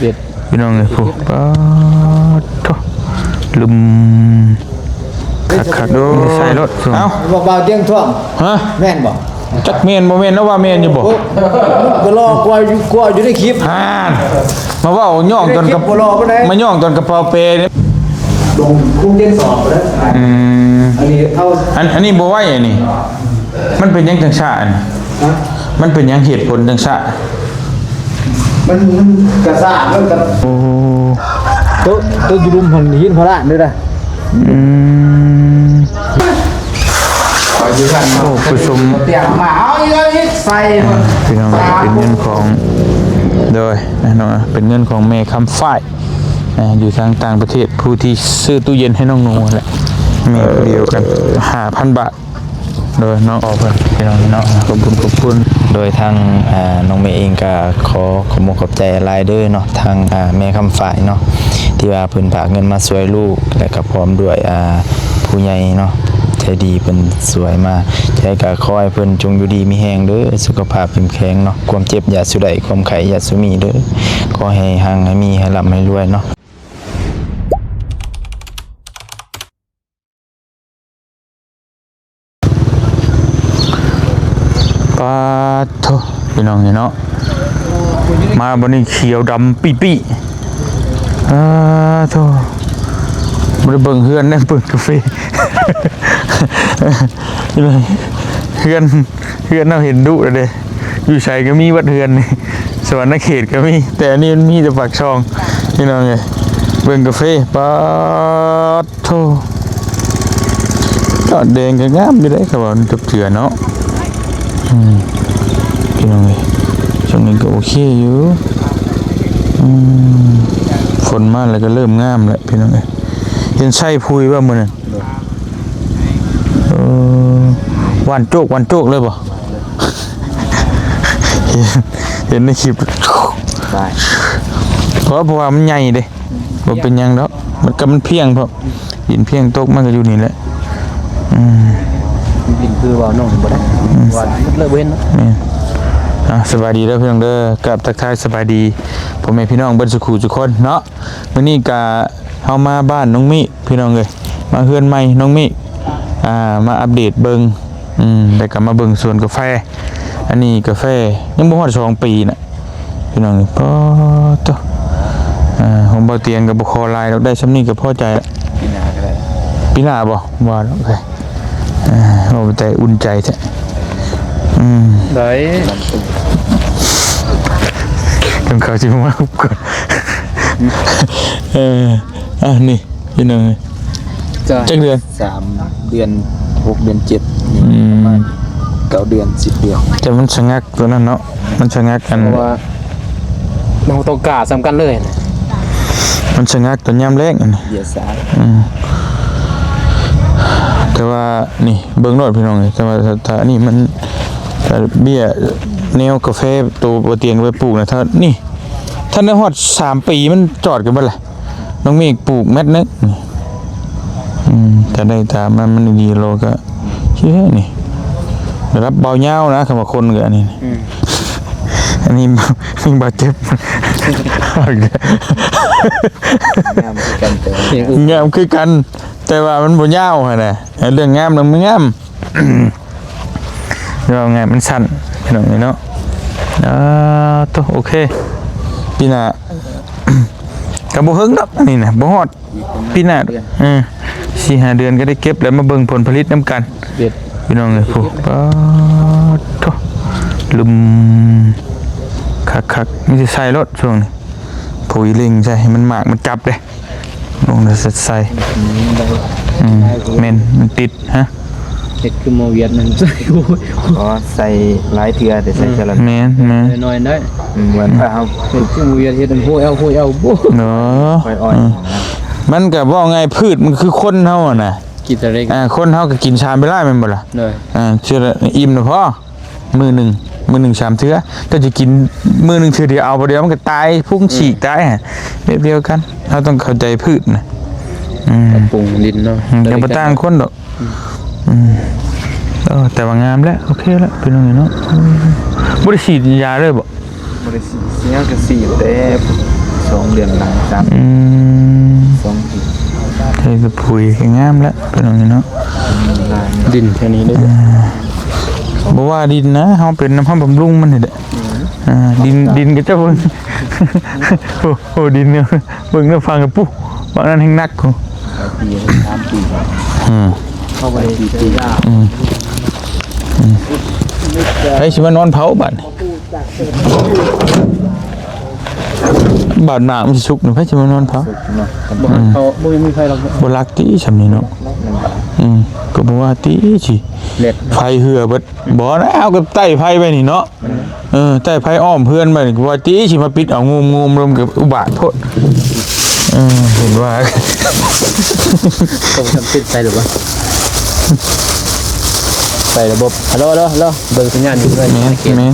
ເດັດ ພີ່ນ້ອງເອີຍ ໂອ້ ປາດໂທ້ ລຶມຄັກໆ ໂອ້ ໃສ່ລົດ ເອົ້າ ບໍ່ບ່າວຕຽງທ່ວມ ຮະ ແມ່ນບໍ່? ຈັກແມ່ນບໍ່ແມ່ນ ເນາະ ວ່າແມ່ນຢູ່ບໍ່? ໂອ້ ກໍລໍກວ່າຢູ່ ກວ່າຢູ່ໃນຄລິບ ຫານ ມາເວົ້າຍ້ອງຕອນກັບ ມາຍ້ອງຕອນກະເປົາແປນີ້ ລົງຄຸມຕຽງສອງໄປແລ້ວ ອືມ ອັນນີ້ເອົາ ອັນ ອັນນີ້ບໍ່ໄຫວ ອັນນີ້ ມັນເປັນຫຍັງຈັ່ງຊ້າ ອັນ ຮະ ມັນເປັນຫຍັງເຫດຜົນຈັ່ງຊ້າ? ມັນ ມັນກະຊາກ ມັນກະ ໂອ້ ໂຕະ ໂຕະຢູ່ລຸ່ມຫັ້ນຫີນພະລາດເດ້ອ ອືມ ໂອ້ ປະຊຸມ ຕຽງມາ ເອົາອີກ ເອົາອີກ ໃສ່ ພີ່ນ້ອງ ເປັນເງິນຂອງ ໂດຍ ເນາະ ເປັນເງິນຂອງແມ່ຄຳຝ້າຍ ອ່າ ຢູ່ທາງຕ່າງປະເທດ ຜູ້ທີ່ຊື້ຕູ້ເຢັນໃຫ້ນ້ອງໜູຫັ້ນແຫຼະ ແມ່ຜູ້ດຽວກັນ ຫ້າພັນບາດ ໂດຍເນາະ ຂອບຄຸນພີ່ນ້ອງເນາະ ຂອບຄຸນ ຂອບຄຸນ ໂດຍທາງ ອ່າ ນ້ອງເມເອງກໍຂໍຂອບອົກຂອບໃຈຫຼາຍເດີເນາະ ທາງ ອ່າ ແມ່ຄຳຝ້າຍເນາະ ທີ່ວ່າເພິ່ນຝາກເງິນມາຊ່ວຍລູກ ແລະກໍພ້ອມດ້ວຍ ອ່າ ຜູ້ໃຫຍ່ເນາະ ໃຈດີເພິ່ນຊ່ວຍມາ ຈັ່ງໃດກໍຂໍໃຫ້ເພິ່ນຈົ່ງຢູ່ດີມີແຮງເດີ ສຸຂະພາບເຂັ້ມແຂງເນາະ ຄວາມເຈັບຢ່າສູ່ໄດ້ ຄວາມໄຂ້ຢ່າສູ່ມີເດີ ຂໍໃຫ້ຮັ່ງໃຫ້ມີ ໃຫ້ລ່ຳໃຫ້ລວຍເນາະ. ປາດໂທ້ ພີ່ນ້ອງເອີຍເນາະ ມາບັດນີ້ຂຽວດຳປີ້ໆ ອາໂທ້ ບໍ່ໄດ້ເບິ່ງເຮືອນເດ້ ເບິ່ງກາເຟ ເຮືອນ ເຮືອນເຮົາເຫັນດຸແລ້ວເດ້ ຢູ່ໃສກໍມີເບິດເຮືອນນີ້ ສະຫວັນນະເຂດກໍມີ ແຕ່ອັນນີ້ມັນມີແຕ່ປາກຊ່ອງ ພີ່ນ້ອງເອີຍ ເບິ່ງກາເຟ ປາດ ໂທ້ ຍອດແດງກໍງາມຢູ່ເດ້ ເຂົາວ່າມັນຈັບເຈື່ອເນາະ ອືມ ພີ່ນ້ອງເອີຍ ຊ່ວງນີ້ກໍໂອເຄຢູ່ ອືມ ຝົນມາແລ້ວກໍເລີ່ມງາມແລ້ວ ພີ່ນ້ອງເອີຍ ເຫັນໃສ່ປຸ໋ຍວ່າມື້ນັ້ນ ເອີ ຫວ່ານໂຈກ ຫວ່ານໂຈກເລີຍບໍ່? ເຫັນ ເຫັນໃນຄລິບ ໄປ ເພາະ ເພາະວ່າມັນໃຫຍ່ເດ້ ບໍ່ເປັນຫຍັງດອກ ມັນກໍມັນພຽງ ເພາະດິນພຽງຕົກ ມັນກໍຢູ່ນີ້ແຫຼະ ອືມ ດິນຄືວ່ານ້ອງບໍ່ໄດ້ ອືມ ວ່າເລີກບໍ່ເຫັນເນາະ ແມ່ນ ອ່າ ສະບາຍດີເດີພີ່ນ້ອງເດີ ກາບທັກທາຍສະບາຍດີພໍ່ແມ່ພີ່ນ້ອງເບິດສູ່ຄູ່ສູ່ຄົນເນາະ ມື້ນີ້ກະເຮົາມາບ້ານນ້ອງມີ ພີ່ນ້ອງເອີຍ ມາເຮືອນໃໝ່ນ້ອງມີ ອ່າ ມາອັບເດດເບິ່ງ ອືມ ແລ້ວກໍມາເບິ່ງສວນກາແຟ ອັນນີ້ກາແຟຍັງບໍ່ຮອດສອງປີນະ ພີ່ນ້ອງ ປາດໂທ້ ອ່າ ຂອງບ່າວຕຽງກໍບໍ່ຂໍຫຼາຍດອກ ໄດ້ຊ່ຳນີ້ກໍພໍໃຈລະ ປີໜ້າກໍໄດ້ ປີໜ້າບໍ່? ບໍ່ດອກ ເອີ ເວົ້າແຕ່ອຸ່ນໃຈແທ້ ອືມ ໄດ້ ຕ້ອງເຂົ້າຊິມາກ່ອນ ເອີ ອ່ະ ນີ້ ພີ່ນ້ອງເອີຍ ຈ້ະ ຈັກເດືອນ? ສາມເດືອນ ຫົກເດືອນ ເຈັດ ອືມ ປະມານເກົ້າເດືອນ ສິບເດືອນ ແຕ່ມັນສະຫງັກຕົວນັ້ນເນາະ ມັນສະຫງັກອັນ ເພາະວ່າເຮົາຕ້ອງກາສ່ຳກັນເລີຍ ມັນສະຫງັກຕອນຍາມແລ້ງອັນນີ້ ເບຍສາ ອືມ ແຕ່ວ່ານີ້ເບິ່ງໂລດພີ່ນ້ອງເອີຍ ແຕ່ວ່າຖ້າ ຖ້າອັນນີ້ມັນ ເບຍແນວກາແຟໂຕບໍ່ຕຽງໄປປູກນະ ຖ້ານີ້ ຖ້າໄດ້ຮອດສາມປີມັນຈອດກັນເບິດແຫຼະ ນ້ອງເມກປູກແມັດໜຶ່ງ ອືມ ຈະໄດ້ຕາມມັນ ມັນດີໂລກະຊິແທ້ນີ້ ລະດັບເບົາຍາວນະ ຄຳວ່າຄົນກະອັນນີ້ ອືມ ອັນນີ້ ນີ້ບາດເຈັບ ງາມຄືກັນ ແຕ່ ງາມຄືກັນ ແຕ່ວ່າມັນບໍ່ຍາວຫັ້ນນະ ເລື່ອງງາມນະມັນງາມ ເວົ້າງ່າຍມັນສັ້ນ ພີ່ນ້ອງເອີຍເນາະ ອ່າ ໂຕ ໂອເຄ ປີໜ້າ ກໍບໍ່ເຫິງດອກ ນີ້ນະ ບໍ່ຮອດປີໜ້າ ເດືອນ ເອີ ສີ່ຫ້າເດືອນກໍໄດ້ເກັບແລ້ວ ມາເບິ່ງຜົນຜະລິດນຳກັນ ສິບເອັດ ພີ່ນ້ອງເອີຍ ໂອ້ ປາດໂທ້ ລຶມຄັກໆ ມີແຕ່ໃສ່ໂລດຊ່ວງນີ້ ປຸ໋ຍເລັ່ງໃສ່ໃຫ້ມັນໝາກມັນຈັບເດ້ ລົງແລ້ວໃສ່ ອືມ ໄດ້ ອືມ ໄດ້ ແມ່ນ ມັນຕິດ ຮະ ເຮັດຄືໝໍວຽດນັ້ນ ໃສ່ ໂອ້ຍ ອໍ ໃສ່ຫຼາຍເທື່ອ ແຕ່ໃສ່ເທື່ອລະ ແມ່ນໆ ໜ້ອຍໆ ໄດ້ ອືມ ເໝືອນວ່າເຮົາ ເຮັດຄືໝໍວຽດ ເຮັດອັນໂພຍເອົາ ໂພຍເອົາ ໂອ້ ຄ່ອຍອ່ອນ ອືມ ມັນກໍເວົ້າງ່າຍ ພືດມັນຄືຄົນເຮົາຫັ້ນນະ ກິນເທົ່າໃດ ອ່າ ຄົນເຮົາກໍກິນສາມເວລາແມ່ນບໍ່ລະ ໂດຍ ອ່າ ເທື່ອລະອີ່ມນະພໍ ມື້ໜຶ່ງ ມື້ໜຶ່ງສາມເທື່ອ ເຈົ້າຈະກິນມື້ໜຶ່ງເທື່ອດຽວ ເອົາບໍ່ດຽວມັນກໍຕາຍ ພຸງ ອືມ ສີກຕາຍ ແບບດຽວກັນ ເຮົາຕ້ອງເຂົ້າໃຈພືດນະ ອືມ ປັບປຸງດິນເນາະ ອືມ ກໍບໍ່ຕ່າງຄົນດອກ ອືມ ອືມ ເອີ ແຕ່ວ່າງາມແລ້ວ ໂອເຄແລ້ວ ພີ່ນ້ອງເນາະ ອືມ ບໍ່ໄດ້ສີດຢາເລີຍບໍ່? ບໍ່ໄດ້ສີດ ສີດຫຍັງກໍສີດແຕ່ສ ເດືອນຫຼັງສາມ ອືມ ສອງປີ ໃສ່ກະປຸຍກໍງາມແລ້ວ ເປັນຈັ່ງນີ້ເນາະ. ດິນແຖວນີ້ເດ້ ອ່າ ບໍ່ວ່າດິນນະ ເຮົາເປັນນຳ ເຮົາບຳລຸງມັນນີ້ແຫຼະ. ອ່າ ດິນ ດິນກໍເຈົ້າເບິ່ງ ໂອ້ ໂອ້ ດິນເນາະ ເບິ່ງເດີ ຟັງກັບປຸ ບາງນັ້ນແຮງໜັກພຸ້ນ ສາມປີ ອືມ ເຮົາບໍ່ໄດ້ຊື້ຢາ ອືມ ອືມ ໃຜຊິມານອນເຝົ້າບາດນີ້? ບາດໝາກມັນຊິສຸກນີ້ ໃຜຊິມານອນເຝົ້າ? ບໍ່ ອືມ ເຂົາບໍ່ມີໃຜລັກ ບໍ່ລັກຕິຊ່ຳນີ້ເນາະ. ອືມ ກໍບໍ່ວ່າຕິຊິ ແລດ ໄຟເຮືອເບິດ ບໍ່ນະ ເຮົາກໍໄຕ້ໄຟໄວ້ນີ້ເນາະ. ເອີ ໃຕ້ໄຟອ້ອມເຮືອນໄວ້ນີ້ ວ່າຕິຊິມາປິດເອົາງູມໆ ລົມກັບອຸບາດໂພດ. ເອີ ເຫັນວ່າ ຕ້ອງທຳຕິດໃສ່ຫຼືບໍ່? ໃສ່ລະບົບ ຮັລໂຫຼ ຮັລໂຫຼ ຮັລໂຫຼ ເບິ່ງສັນຍານຢູ່ເຮືອນ ແມ່ນ ແມ່ນ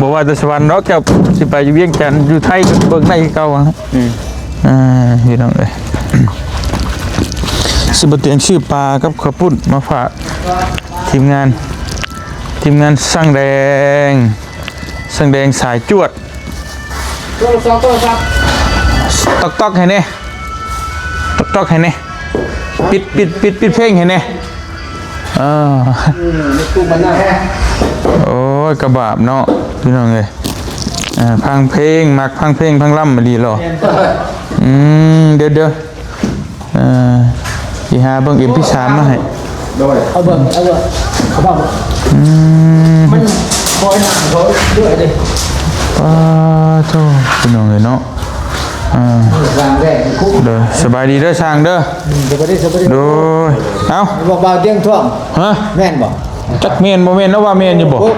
ບໍ່ວ່າແຕ່ສະຫວັນດອກ ເຈົ້າຊິໄປຢູ່ວຽງຈັນ ຢູ່ໄທກໍເບິ່ງໄດ້ຄືເກົ່າຫັ້ນແຫຼະ. ອືມ ອ່າ ພີ່ນ້ອງເອີຍ ຊິບໍ່ຕຽງຊື້ປາກັບເຂົ້າປຸ້ນມາຝາກທີມງານ ທີມງານຊ່າງແດງ ຊ່າງແດງສາຍຈວດ. ຕອກໆ ໃຫ້ແດ່ ຕອກໆ ໃຫ້ແດ່ ປິດ ປິດ ປິດ ປິດເພງໃຫ້ແດ່. ເອີ ອືມ ໂອ້ຍ ກະບາບເນາະ ພີ່ນ້ອງເອີຍ. ອ່າ ຟັງເພງ ມັກຟັງເພງ ຟັງລຳອີ່ຫຼີເນາະ. ແມ່ນ ອືມ ດຽວໆ ເອີ ຊິຫາເບິ່ງເອັມພີສາມມາໃຫ້. ໂດຍ ເອົາເບິ່ງ ເອົາເບິ່ງ ເອົາເບິ່ງ ອືມ ມັນບໍ່ໃຫ້ໜັກເຂົາດ້ວຍເດ້. ປາໂທ ພີ່ນ້ອງເອີຍເນາະ. ອ່າ ຊ່າງແດງ ໂດຍ ສະບາຍດີເດີຊ່າງເດີ. ອືມ ສະບາຍດີ ສະບາຍດີ ໂດຍ. ເອົ້າ ບອກບ່າວຕຽງທອງ ຮະ ແມ່ນບໍ່? ຈັກແມ່ນບໍ່ແມ່ນ ລາວວ່າແມ່ນຢູ່ບໍ່? ໂອ້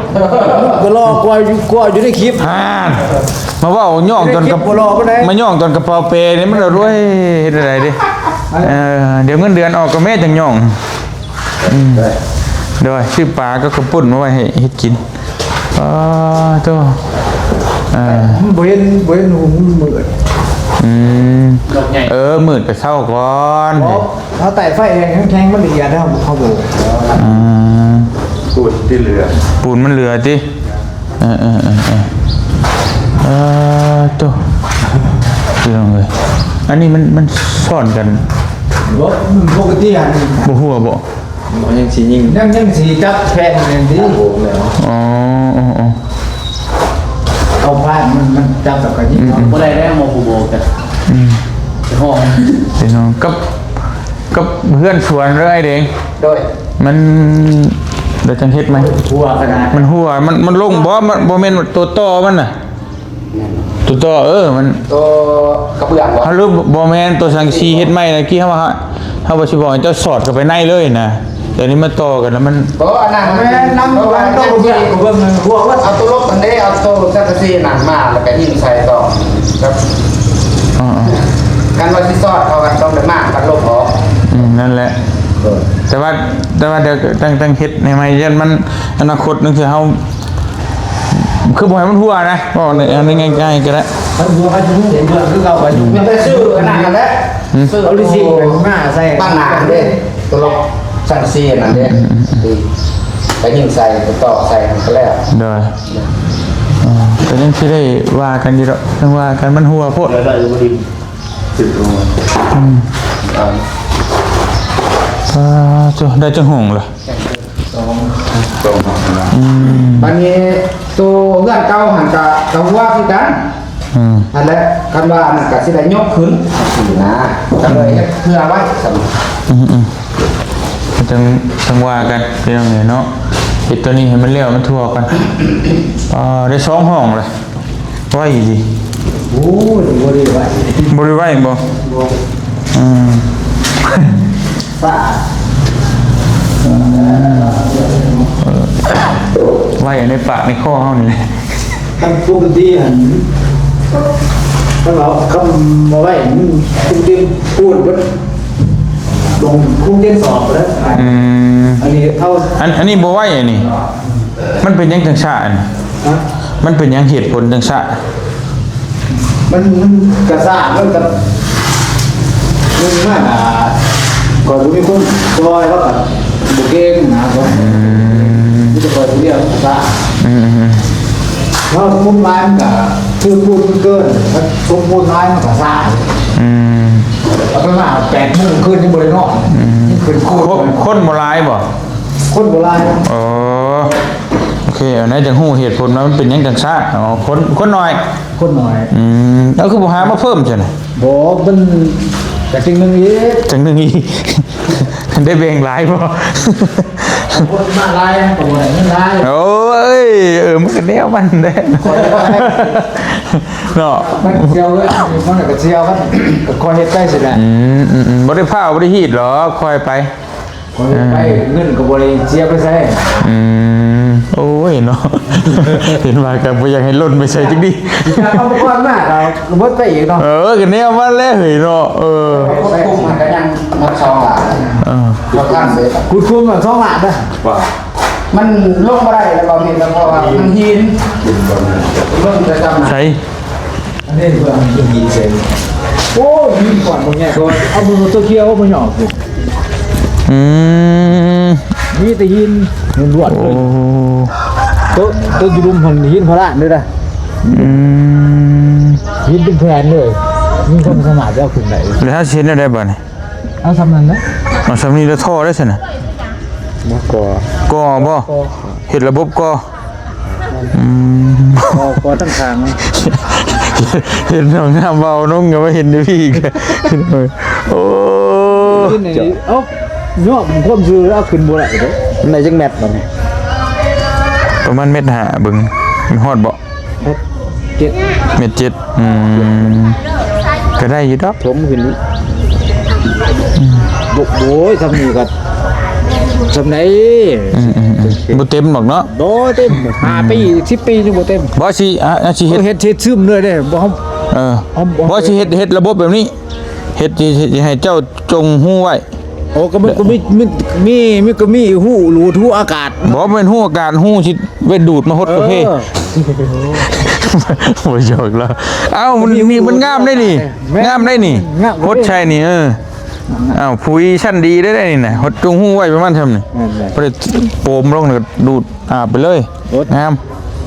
ກໍລໍກວ່າຢູ່ ກວ່າຢູ່ໃນຄລິບ ຫານ ມາເວົ້າຍ້ອງຕອນກັບ ບໍ່ລໍປານໃດ ມາຍ້ອງຕອນກະເປົາແປນີ້ ມັນລະລວຍ ເຮັດຈັ່ງໃດເດ້. ເອີ ດຽວເງິນເດືອນອອກກໍແມ່ຈັ່ງຍ້ອງ. ອືມ ໂດຍ ຊື້ປາກັບເຂົ້າປຸ້ນມາໄວ້ໃຫ້ເຮັດກິນ. ປາໂທ ເອີ ບໍ່ເຫັນ ບໍ່ເຫັນຫຸງມືດ. ອືມ ດອກໃຫຍ່ ເອີ ມືດກໍເຊົ້າກ່ອນ. ເຮົາໄຕ້ໄຟແຮງໆ ມັນລະອຽດເດ້ ເຮົາບໍ່ ອືມ ປູນທີ່ເຫຼືອ ປູນມັນເຫຼືອຕິ. ເອີໆໆໆ ເອີ ໂຕ ພີ່ນ້ອງເອີຍ ອັນນີ້ມັນ ມັນຊ້ອນກັນ. ບໍ່ ມັນປົກກະຕິຫັ້ນ ບໍ່ຮົ່ວບໍ່? ມັນຍັງຊິຍິງ ຍັງ ຍັງຊິຈັບແຜ່ນນັ້ນຕິ. ອໍ ອໍ ອໍ ເອົາພາດມັນ ມັນຈັບແລ້ວກໍຍິງ. ອືມ ບໍ່ໄດ້ແລ້ວ ໝໍຜູ້ໂບກ ອືມ ໄປຫ້ອງ ພີ່ນ້ອງ ກັບ ກັບເຮືອນສວນເລີຍອ້າຍເດງ. ໂດຍ ມັນ ດຽວຈັ່ງເຮັດໃໝ່. ຮົ່ວຂະໜາດ ມັນຮົ່ວ ມັນ ມັນລົງບໍ່? ມັນບໍ່ແມ່ນໂຕຕໍ່ມັນນະ ໂຕຕໍ່ ເອີ ມັນ ໂຕກະເບື້ອງບໍ່? ເຮົາລືມ ບໍ່ແມ່ນ ໂຕສັງກະສີເຮັດໃໝ່ ຕະກີ້ເຮົາວ່າ ເຮົາວ່າຊິບອກໃຫ້ເຈົ້າສອດເຂົ້າໄປໃນເລີຍນະ ແຕ່ນີ້ມາຕໍ່ກັນແລ້ວມັນ ບໍ່ ອັນນັ້ນ ແມ່ນນຳ ຕົກກະເບື້ອງ ກະເບື້ອງຫັ້ນຮົ່ວເບິດ. ເອົາໂຕລົບຫັ້ນເດ້ ເອົາໂຕສັງກະສີນັ້ນມາ ແລ້ວກະຍິງໃສ່ຕໍ່ ຄັນວ່າຊິສອດເຂົາກໍຕ້ອງໄດ້ມາງພັດລົມອອກ. ອືມ ນັ້ນແຫຼະ ເອີ ແຕ່ວ່າ ແຕ່ວ່າດຽວຕັ້ງ ຕັ້ງເຮັດໃໝ່ ຢ້ານມັນ ອະນາຄົດນັ້ນຄືເຮົາ ຄືບໍ່ໃຫ້ມັນຮົ່ວນະ ເວົ້າໃນ ໃນງ່າຍໆກໍໄດ້. ຄັນຮົ່ວກໍຊິເຮັດເບື້ອງຄືເກົ່າ ກໍຢູ່ ມັນໄປຊື້ອັນນັ້ນຫັ້ນແຫຼະ ຊື້ເອົາລິຊິງມາໃສ່ ຕັ້ງໜ້າຫັ້ນເດ້ ໂຕລັອກສັງກະສີອັນນັ້ນເດ້ ອືມໆໆ ໄປຍິງໃສ່ ໄປຕອກໃສ່ ມັນກໍແລ້ວ. ໂດຍ ອ່າ ກໍຍັງຊິໄດ້ວ່າກັນຢູ່ດອກ ຍັງວ່າກັນ ມັນຮົ່ວໂພດ. ໄດ້ ໄດ້ຢູ່ບໍ່ດີ ອືມ ອ່າ ສາທຸ ໄດ້ຈັກຫ້ອງລະ? ສອງ ສອງຫ້ອງນະ. ອືມ ບາດນີ້ໂຕເຮືອນເກົ່າຫັ້ນກະ ກະຮົ່ວຄືກັນ. ອືມ ຫັ້ນແຫຼະ ຄັນວ່າອັນນັ້ນກະຊິໄດ້ຍົກຂຶ້ນຈັ່ງຊີ້ນະ ກະເລີຍເຮັດເພື່ອໄວ້ຊັ້ນ. ອືມໆ ຈັ່ງ ຈັ່ງວ່າກັນ ພີ່ນ້ອງເອີຍເນາະ ເຮັດໂຕນີ້ໃຫ້ມັນແລ້ວ ໃຫ້ມັນທົ່ວກ່ອນ. ອ່າ ໄດ້ສອງຫ້ອງລະ. ໄວດີ. ໂອ້ຍ ບໍ່ໄດ້ໄວ ບໍ່ໄດ້ໄວບໍ່? ບໍ່ ອືມ ປ້າ ອືມ ເອີ ໄວໃນປາກໃນຄໍເຮົານີ້ແຫຼະ. ຄັນປົກກະຕິຫັ້ນ ຄັນວ່າ ຄັນບໍ່ໄວ ມັນປົກກະຕິປູນເບິດ ລົງຄຸມເຈັນສອບເລີຍ. ອືມ ອັນນີ້ເຮົາ ອັນ ອັນນີ້ບໍ່ໄວ ອັນນີ້ ມັນເປັນຫຍັງຈັ່ງຊ້າ? ຮະ? ມັນເປັນຫຍັງເຫດຜົນຈັ່ງຊ້າ? ມັນ ມັນກະຊ້າ ມັນກະ ມັນມາ ຂ້ອຍບໍ່ມີຄົນຊ່ອຍ ແລ້ວກະບໍ່ເກັ່ງນະ. ອືມ ມີແຕ່ຂ້ອຍຜູ້ດຽວ ກະຊ້າ. ອືມໆ ເຮົາມຸມຫຼາຍມັນກະ ຄືປູນມັນເກີນ ມັນສົມບູນຫຼາຍມັນກໍຊ້າ. ອືມ ເອົາໄປມາແປດໂມງຄືນຍັງບໍ່ໄດ້ນອນ. ອືມ ຍັງເປັນໂຄນ ຄົນ ຄົນບໍ່ຫຼາຍບໍ່? ຄົນບໍ່ຫຼາຍ. ອໍ ໂອເຄ ອັນນັ້ນຈັ່ງຮູ້ເຫດຜົນວ່າມັນເປັນຫຍັງຈັ່ງຊ້າ. ອໍ ຄົນ ຄົນໜ້ອຍ ຄົນໜ້ອຍ. ອືມ ແລ້ວຄືບໍ່ຫາມາເພີ່ມຊັ້ນນະ? ບໍ່ ມັນກະຈັ່ງໜຶ່ງອີກ ຈັ່ງໜຶ່ງອີກ ໄດ້ແບ່ງຫຼາຍບໍ່? ເອົາຄົນມາຫຼາຍກໍບໍ່ໄດ້ເງິນຫຼາຍ. ໂອ້ຍ ເອີ ມັນກໍແນວມັນແຫຼະເນາະ. ມັນສຽວເງິນ ມັນກໍສຽວກັນ ກໍຄ່ອຍເຮັດໄປຊີ້ແຫຼະ. ອືມ ອືມ ອືມ ບໍ່ໄດ້ຟ້າວ ບໍ່ໄດ້ຮີດດອກ ຄ່ອຍໄປ ຂ້ອຍໄປ ເອີ ເງິນກໍບໍ່ໄດ້ເສຍໄປໃສ. ອືມ ໂອ້ຍເນາະ ເຫັນວ່າກໍບໍ່ຢາກໃຫ້ຫຼົ່ນໄປໃສຈັກດີ. ຊິຫາອຸປະກອນມາກໍເບິດໄປອີກເນາະ. ເອີ ກໍແນວມັນແຫຼະເຮີ້ຍເນາະ. ເອີ ຄວບຄຸມມັນກໍຍັງໝົດສອງລ້ານ. ເອີ ບໍ່ທັນເດ້ ຄວບຄຸມມັນສອງລ້ານນະ. ວ່າ ມັນລົງບໍ່ໄດ້ແລ້ວ ເພາະວ່າມັນຫີນ ລົງແຕ່ຕ່ຳ. ໃສ? ອັນນີ້ເພິ່ນເປັນຫີນເສັງ. ໂອ້ ຫີນກ້ອນບັກໃຫຍ່ໂພດ ເອົາເບິ່ງໂຕຂຽວບໍ່ຍອມ. ອືມ ມີແຕ່ຫີນລ້ວນໆເລີຍ. ໂອ້ ໂຕ ໂຕຢູ່ລຸ່ມຫັ້ນຫີນພະລານເດ້. ອືມ ຫີນເປັນແຜ່ນເລີຍ ມີຄວາມສາມາດຈະເອົາຂຶ້ນໄດ້. ແລ້ວເຮົາຊິເຮັດແນວໃດບາດນີ້? ເອົາສ່ຳນັ້ນນະ ເອົາສ່ຳນີ້ແລ້ວທໍ່ໄດ້ຊັ້ນນະ. ບໍ່ ກໍ່ ກໍ່ບໍ່? ກໍ່ ເຮັດລະບົບກໍ່. ອືມ ກໍ່ ກໍ່ຕັ້ງທາງ ເຫັນນ້ອງນ້ຳເວົ້າ ນ້ອງກໍມາເຫັນຢູ່ພີ້ອີກ. ໂອ້ ເອົ້າ ຍອມຄວາມຊື່ ເອົາຂຶ້ນບໍ່ໄດ້ເດ້. ໄດ້ຈັກແມັດບັດນີ້? ປະມານແມັດຫ້າ ເບິ່ງຮອດບໍ່? ເຈັດ ເມັດເຈັດ. ອືມ ກໍໄດ້ຢູ່ດອກ ຖົມຂຶ້ນ. ອືມ ໂອ້ຍ ສ່ຳນີ້ກໍສ່ຳໃດ. ອືມໆໆ ບໍ່ເຕັມດອກເນາະ. ບໍ່ເຕັມ ຫ້າປີ ສິບປີຍັງບໍ່ເຕັມ. ບໍ່ ຊິ ອາ ຊິເຮັດ ເຮັດ ຊິຊຶມເລີຍເດ້. ບໍ່ ເອີ ບໍ່ ຊິເຮັດ ເຮັດລະບົບແບບນີ້ ເຮັດ ຊິ ຊິໃຫ້ເຈົ້າຈົ່ງຮູໄວ້. ໂອ້ ກໍມັນກໍມີ ມີ ມີ ມີ ກໍມີຮູ ຮູ ຮູອາກາດ. ບໍ່ແມ່ນຮູອາກາດ ຮູຊິໄວ້ດູດມາຫົດກາເຟ. ເອີ ບໍ່ຢອກລະ. ເອົ້າ ມັນ ມັນງາມໄດ໋ນີ້ ງາມໄດ໋ນີ້ ຫົດໃສ່ນີ້. ເອີ ອ້າວ ຜຸຍຊັ້ນດີໄດ໋ນີ້ນະ ຫົດຈົ່ງຮູໄວ້ປະມານຊ່ຳນີ້. ແມ່ນໆ ບໍ່ໄດ້ໂປມລົງ ແລ້ວກໍດູດອາບໄປເລີຍ. ງາມ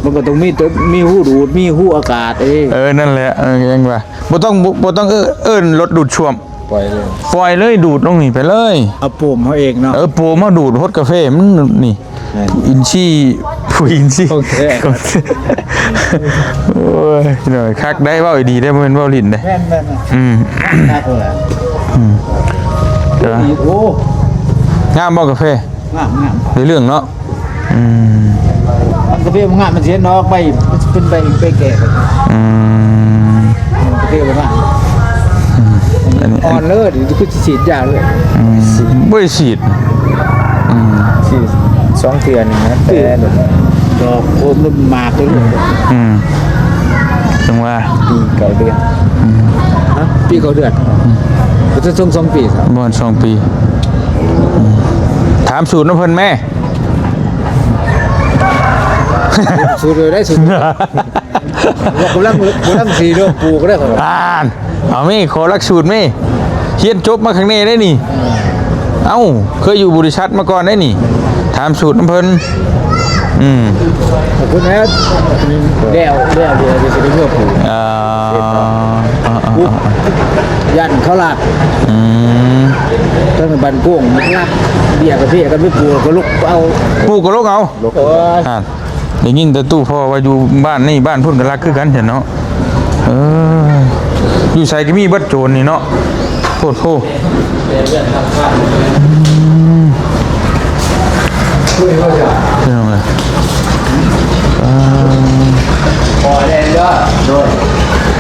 ມັນກໍຕ້ອງມີ ມີຮູດູດ ມີຮູອາກາດ. ເອີ ເອີ ນັ້ນແຫຼະ ເອີ ຍັງວ່າ ບໍ່ຕ້ອງ ບໍ່ ບໍ່ຕ້ອງເອີ້ນ ເອີ້ນລົດດູດຊວມ. ປ່ອຍເລີຍ ປ່ອຍເລີຍ ດູດລົງນີ້ໄປເລີຍ. ເອົາໂປມເຮົາເອງເນາະ. ເອີ ໂປມເຮົາດູດ ຫົດກາເຟມັນນີ້. ແມ່ນ ອິນຊີ ຜູ້ອິນຊີ ຂອງແທ້ ຂອງແທ້. ໂອ້ຍ ພີ່ນ້ອງ ຄັກໄດ໋ ເວົ້າດີໄດ໋ ບໍ່ແມ່ນເວົ້າຫຼິ້ນເດ້. ແມ່ນໆໆ ອືມ ຄັກເລີຍ. ອືມ ໂອ້ ງາມບໍ່ກາເຟ? ງາມໆ ໄດ້ເລື່ອງເນາະ. ອືມ ມັນກະເພມັນງາມ ມັນຊິເຮັດດອກໃບ ມັນຊິເປັນໃບ ໃບແກ່. ອືມ ກະເພມັນງາມ. ອືມ ອັນນີ້ ອ່ອນເລີຍ ຄືຊິສີດຢາເລີຍ. ອືມ ບໍ່ໄດ້ສີດ. ອືມ ສີດສອງເທື່ອນີ້ນະ ແຕ່ດອກໂຄມລົງໝາກເລີຍ. ອືມ ຈັ່ງວ່າ ປີເກົ້າເດືອນ. ອືມ ຮະ ປີເກົ້າເດືອນ. ອືມ ກໍຈະສົ່ງສອງປີ. ບໍ່ ສອງປີ. ອືມ ຖາມສູດນຳເພິ່ນແມ້. ສູດເລີຍໄດ້ສູດ. ກຳລັງ ກຳລັງຊິເລີ່ມປູກແລ້ວ. ອ່ານ ເອົາມີ ຂໍຫຼັກສູດມີ ຮຽນຈົບມາຂ້າງແນ່ໄດ໋ນີ້. ເອົ້າ ເຄີຍຢູ່ບໍລິສັດມາກ່ອນໄດ໋ນີ້ ຖາມສູດນຳເພິ່ນ. ອືມ ຂອບຄຸນແລ້ວ ແລ້ວ ແລ້ວ ດຽວຊິໄດ້ເມືອປູກ. ອ່າ ອ່າ ຢ້ານເຂົາລັກ. ອືມ ທາງບ້ານໂກງມັນລັກເບ້ຍກະເພກັນໄປປູກ ກະລຸກເອົາ ປູກກະລຸກເອົາ. ໂອ້ຍ ອ່າ ໄດ້ຍິນແຕ່ຕູ້ພໍ່ວ່າຢູ່ບ້ານນີ້ບ້ານພຸ້ນກໍລັກຄືກັນຊັ້ນເນາະ. ເອີ ຢູ່ໃສກໍມີເບິດໂຈນນີ້ເນາະ. ໂພດໂພ ອືມ ພີ່ນ້ອງເອີຍ. ອ່າ ຂໍແດ່ເດີ ໂດຍ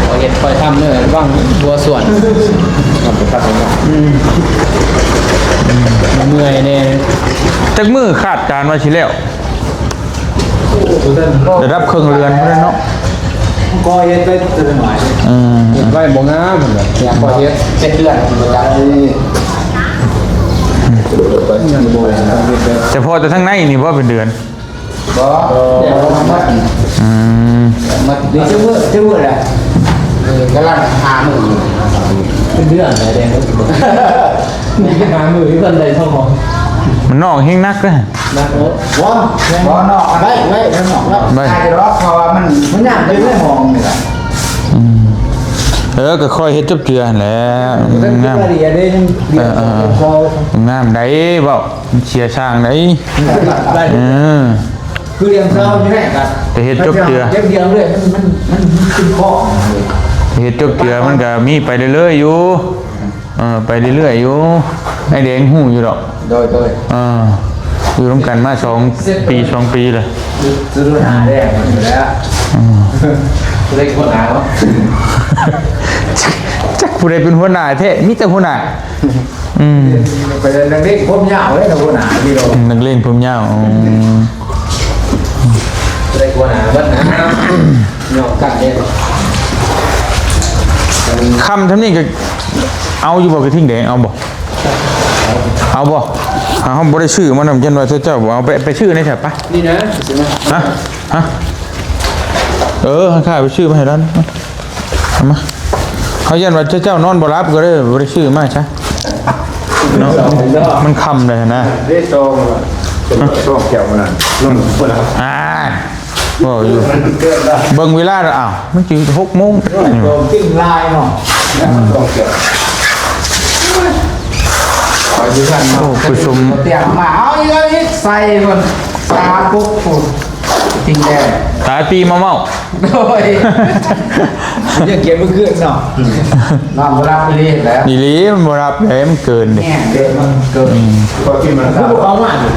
ຂໍເຮັດຄ່ອຍທຳເດີ ຫວັງຫົວສວນ. ອືມ ເມື່ອຍແດ່. ຈັກມື້ຄາດການວ່າຊິແລ້ວ? ລະດັບເຄິ່ງເດືອນພຸ້ນແຫຼະເນາະ. ກໍເຮັດໄປເທື່ອໜ້ອຍ. ອືມ ເຮັດໄວ້ບໍ່ງາມ ເພິ່ນວ່າ ຢາກກໍເຮັດເປັນເດືອນ ບໍ່ຈັກ. ອືມ ແຕ່ພໍແຕ່ທາງໃນນີ້ບໍ່ເປັນເດືອນ? ບໍ່ ອືມ ມັນ ນີ້ ຈັກມື້ ຈັກມື້ແຫຼະ? ເອີ ກຳລັງຫາມື້ຢູ່. ເປັນເດືອນແຫຼະ ຫາມື້ຢູ່ເພິ່ນໄດ້ເທົ່າ. ມັນນອກແຮງໜັກເດ້. ນະ ໂອ້ ບໍ່ ບໍ່ນອກ ໄວ້ ໄວ້ ໄວ້ນອກ ໄວ້ ໄວ້ ໄດ້ດອກ ເພາະວ່າມັນ ມັນຍາກຢູ່ໃນຫ້ອງນີ້ລະ. ອືມ ເອີ ກໍຄ່ອຍເຮັດຈົບເຈື່ອຫັ້ນແຫຼະ. ງາມ ເອີ ງາມໄດ໋ ເວົ້າ ເສຍຊ່າງໄດ໋. ເອີ ຄືດຽງເຊົາຢູ່ແລ້ວກໍ ແຕ່ເຮັດຈົບເຈື່ອ ເກັບດຽງເລີຍ ມັນ ມັນ ມັນຂຶ້ນຄອກ ເຮັດຈົບເຈື່ອມັນກໍມີໄປເລື້ອຍໆຢູ່. ເອີ ໄປເລື້ອຍໆຢູ່ ໄອ້ແດງຮູ້ຢູ່ດອກ. ໂດຍ ໂດຍ ເອີ ຢູ່ນຳກັນມາສອງປີ ສອງປີແລ້ວ. ອືມ ຜູ້ໃດເປັນຫົວໜ້າເນາະ? ຈັກ ຈັກຜູ້ໃດເປັນຫົວໜ້າແທ້ ມີແຕ່ຫົວໜ້າ. ອືມ ໄປນັກເລງຜົມຍາວເດ້ ຫົວໜ້ານີ້ດອກ. ອືມ ນັກເລງຜົມຍາວ. ອືມ ຜູ້ໃດຫົວໜ້າເບິດນະ. ຍອມກັນເດ້. ຄ່ຳຊ່ຳນີ້ກໍເອົາຢູ່ບໍ່ ກະທິ່ງແດງ ເອົາບໍ່? ເອົາບໍ່? ເຮົາບໍ່ໄດ້ຊື້ມານຳ ຢ້ານວ່າເຈົ້າບໍ່ເອົາ. ໄປ ໄປຊື້ໃນແຖວປະ ນີ້ນະ ຊື້ມາ. ຮະ? ຮະ? ເອີ ຂ້າໄປຊື້ມາໃຫ້ລາວ ເອົາມາ. ເຮົາຢ້ານວ່າເຈົ້ານອນບໍ່ຫຼັບ ກໍເລີຍບໍ່ໄດ້ຊື້ມາຊະເນາະ. ມັນຄ່ຳແລ້ວນະ ເດ້ ຊອງ ຊອງແກ້ວນັ້ນ ນອນບໍ່ຫຼັບ. ອ່າ ເວົ້າຢູ່ ເບິ່ງເວລາແລ້ວ ອ້າວ ມັນຊິຫົກໂມງ. ໂດນກິນຫຼາຍເນາະ. ໂອ້ ປະຊຸມ ຕຽງມາ ເອົາອີກ ເອົາອີກ ໃສ່ພຸ້ນ ສາປຸກພຸ້ນ ຕິງແດງ ຕາຕີມາເມົາ. ໂດຍ ຍັງກຽມມື້ຄືນເນາະ. ນອນບໍ່ຫຼັບອີ່ຫຼີແຫຼະ ອີ່ຫຼີ ມັນບໍ່ຫຼັບເດ້ ມັນເກີນເດ້. ແມ່ນເດ້ ມັນເກີນ ອືມ ກໍກິນມັນ ຄືບໍ່ເຂົ້າມານີ້.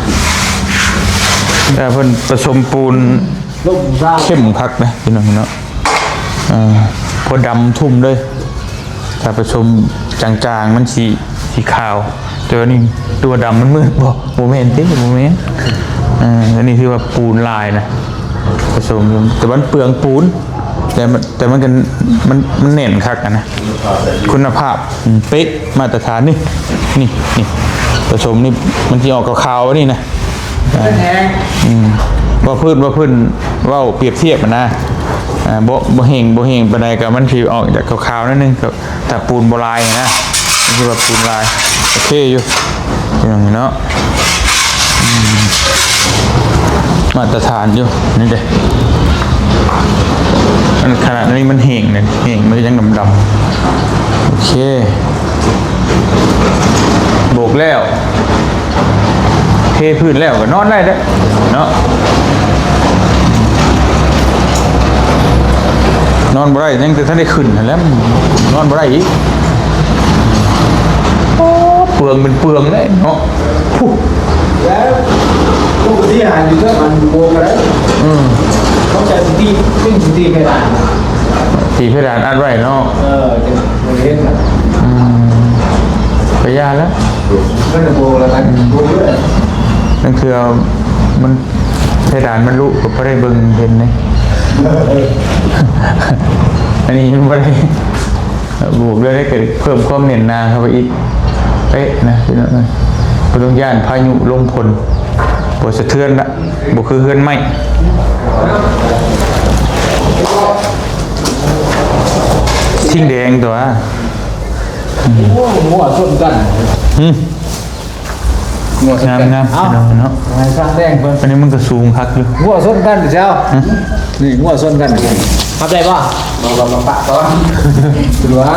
ແຕ່ເພິ່ນປະສົມປູນ ລົມຊາ ເຂັ້ມຄັກເດ້ພີ່ນ້ອງເນາະ. ເອີ ພໍດຳທຸ່ມເລີຍ ຖ້າປະສົມຈາງໆ ມັນຊິ ສີຂາວ ແຕ່ວ່ານີ້ຕົວດຳມັນມືດບໍ່? ບໍ່ແມ່ນຕິ ບໍ່ແມ່ນ. ເອີ ອັນນີ້ຄືວ່າປູນຫຼາຍນະ ປະສົມຢູ່ ແຕ່ມັນເປືອງປູນ ແຕ່ມັນ ແຕ່ມັນກໍ ມັນ ມັນແໜ້ນຄັກຫັ້ນນະ ຄຸນນະພາບ ອືມ ເປະ ມາດຕະຖານ. ນີ້ ນີ້ ນີ້ ປະສົມນີ້ ມັນຊິອອກຂາວໆ ນີ້ນະ. ອ່າ ອືມ ບໍ່ພື້ນ ບໍ່ພື້ນ ເວົ້າປຽບທຽບຫັ້ນນະ. ອ່າ ບໍ່ ບໍ່ແຫ້ງ ບໍ່ແຫ້ງປານໃດ ກໍມັນຊິອອກຈາກຂາວໆ ໜ້ອຍໜຶ່ງ ກໍ ຖ້າປູນບໍ່ຫຼາຍນະ ມັນຊິວ່າປູນຫຼາຍ. ໂອເຄຢູ່ ພີ່ນ້ອງເນາະ. ອືມ ມາດຕະຖານຢູ່ ນີ້ເດ້. ອັນຂະໜາດນີ້ມັນແຫ້ງເດ້ ແຫ້ງ ມັນກໍຍັງດຳໆ. ໂອເຄ ໂບກແລ້ວ ເທພື້ນແລ້ວກໍນອນໄດ້ເດ້ເນາະ. ນອນບໍ່ໄດ້ ຍັງແຕ່ທັນໄດ້ຂຶ້ນຫັ້ນແຫຼະ ນອນບໍ່ໄດ້ອີກ. ໂອ້ ເປືອງເປັນເປືອງເດ້ເນາະ. ພຸ້ນ ແລ້ວປົກກະຕິຫາຢູ່ເທິງອັນໂບກກໍໄດ້. ອືມ ເຂົາຈະຕິ ເປັນຕິເພດານ ຕິເພດານອັດໄວ້ເນາະ. ເອີ ຈະບໍ່ເຫັນນະ. ອືມ ກໍຢ່າແລ້ວ ມັນໂບກແລ້ວກັນ ອືມ ໂບກເລີຍ. ນັ້ນຄືມັນ ເພດານມັນລຸ ກໍບໍ່ໄດ້ເບິ່ງເຫັນເດ້. ອັນນີ້ມັນບໍ່ໄດ້ ບວກດ້ວຍ ໄດ້ເກີດເພີ່ມຄວາມແໜ້ນໜາເຂົ້າໄປອີກ ເປະນະພີ່ນ້ອງເອີຍ. ບໍ່ຕ້ອງຢ້ານພາຍຸລົມຝົນ ບໍ່ສະເທືອນລະ ບໍ່ຄືເຮືອນໄມ້ ທິງແດງຕົວະ. ໂອ້ ງົວຊົນກັນ. ຫືມ ງົວຊົນກັນ ງາມໆ ເອົາ ພີ່ນ້ອງເນາະ. ໃຫ້ຊ່າງແດງເພິ່ນ ອັນນີ້ມັນກໍສູງຄັກຢູ່. ງົວຊົນກັນເຈົ້າ. ຫືມ ນີ້ງົວຊົນກັນ ຮັບໄດ້ບໍ່? ມາ ມາ ມາປະກ່ອນ ຕົວະ